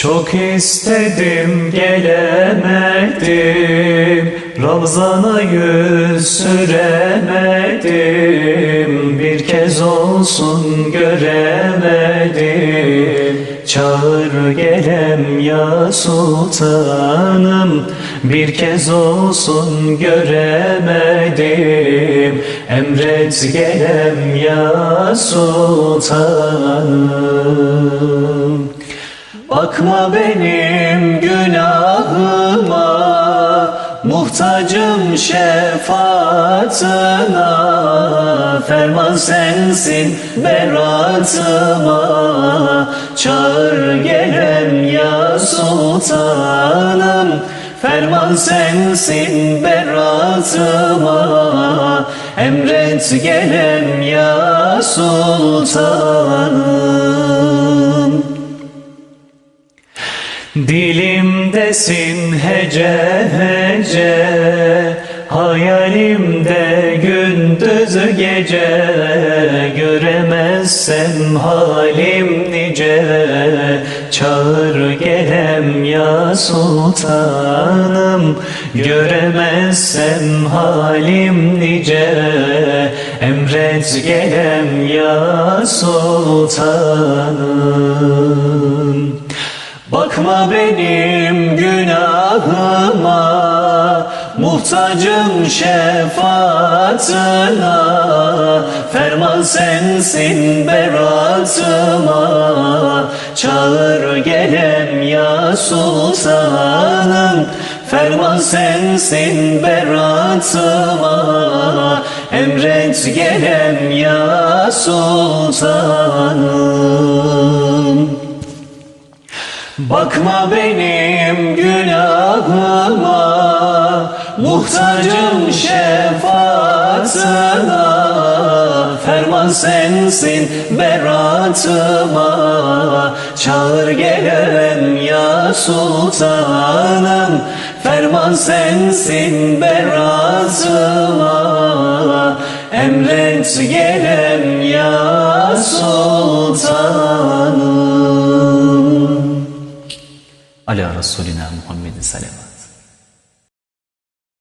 Çok istedim gelemedim, Ravzana yüz süremedim, bir kez olsun göremedim. Çağır gelem ya sultanım, bir kez olsun göremedim. Emret gelem ya sultanım. Bakma benim günahıma, muhtacım şefaatına. Ferman sensin beratıma, çağır gelem ya sultanım. Ferman sensin beratıma, emret gelem ya sultanım. Dilimdesin hece hece, Hayalimde gündüz gece. Göremezsem halim nice, Çağır gelem ya sultanım. Göremezsem halim nice, Emret gelem ya sultanım. Bakma benim günahıma, muhtacım şefaatına. Ferman sensin beratıma, çağır gelem ya sultanım. Ferman sensin beratıma, emret gelem ya sultanım. Bakma benim günahıma, muhtacım şefaatına. Ferman sensin beratıma, çağır gelem ya sultanım. Ferman sensin beratıma, emret gelem ya sultanım. Ala Resulina Muhammedin salavat.